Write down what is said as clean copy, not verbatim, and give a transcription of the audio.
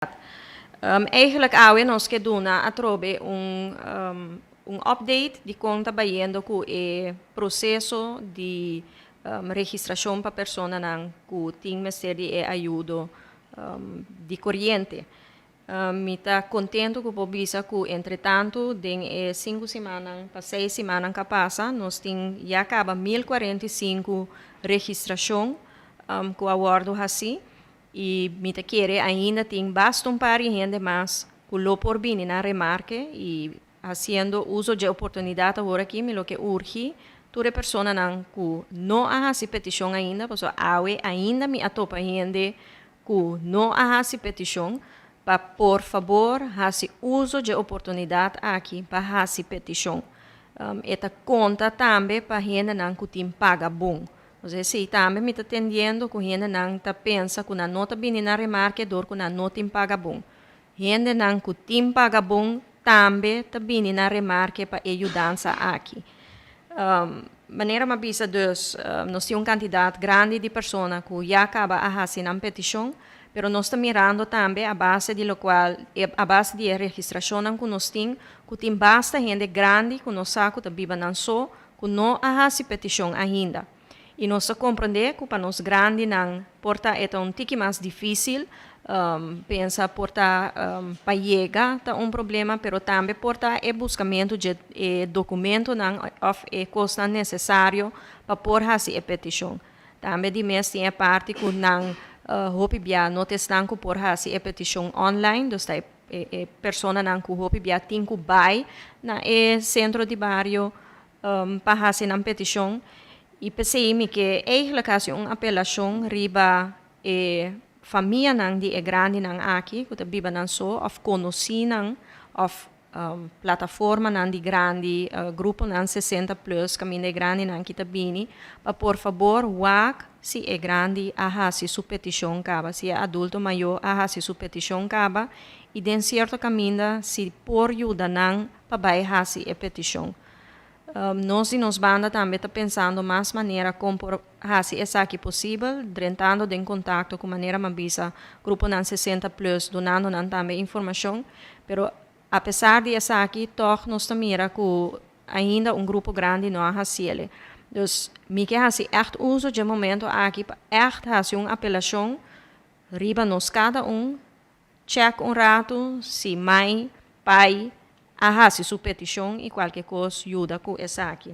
Eigenlijk awe nos ke duna atrobe un update di kon ta bayendo ku e proseso di registrashon pa personanan ku tin mester di e ayudo di koriente. Mi ta kontentu ku por bisa ku entretantu den e 5 simannan pa 6 simannan ku a pasa nos tin ya kaba 1045 registrashon ku a wòrdu hasí i mi ta kere ainda tin basta un par di hende mas ku lo por bini na remarke. I hasiendo uso di oportunidat awor aki, mi lo ke urgi tur e personanan ku no a hasi petishon ainda, pasobra awe ainda mi a topa hende ku no a hasi petishon, pa por fabor hasi uso di oportunidat aki pa hasi petishon. E ta konta tambe pa hendenan ku tin Pagabon. Osea, si tambe mi ta entendiendo ku hendenan ta pensa ku nan no ta bini na remarke dor ku nan no tin Pagabon. Hendenan ku tin Pagabon tambe ta bini na remarke pa e yudansa aki. Manera m'a bisa dus, nos tin un kantidat grandi di persona ku ya kaba a hasi nan petishon, pero nos ta mirando tambe a base di lokual, a base di registrashon ku nos tin, ku tin basta hende grandi ku nos sa ku ta biba nan so, ku no a hasi petishon ainda. I nos ta komprondé ku pa nos grandinan por ta e un tiki mas difísil, pensa por ta pa yega ta un problema, pero tambe por ta e buskamentu di e dokumentonan òf e kosnan nesesario pa por hasi e petishon. Tambe di mes tin e parti ku nan hopi bia no ta esnan ku por hasi e petishon online, dus ta e personanan ku hopi bia tin ku bai na e sentro di bario pa hasi nan petishon. I p'esei mi ke eigenlijk hasi un apelashon riba e famianan di e grandinan aki ku ta biba nan so òf konosínan òf plataformanan di grandi, gruponan 60 plus kaminda e grandinan aki ta bini, pa por fabor wak si e grandi a hasi su petishon kaba, si e adulto mayó a hasi su petishon kaba i den sierto kaminda si por yuda nan pa bai hasi e petishon. Nos di nos banda tambe ta pensando mas manera kon por hasi esaki posibel, drentando den kontakto ku, manera m'a bisa, gruponan 60 plus, dunando nan tambe informashon, pero apesar di esaki tòg nos ta mira ku ainda un grupo grandi no a hasié. Dus mi ke hasi echt uso di e momento aki pa echt hasi un apelashon riba nos kada un: check un ratu si mai, pai a hasi su petishon i kualke kos yuda ku esaki.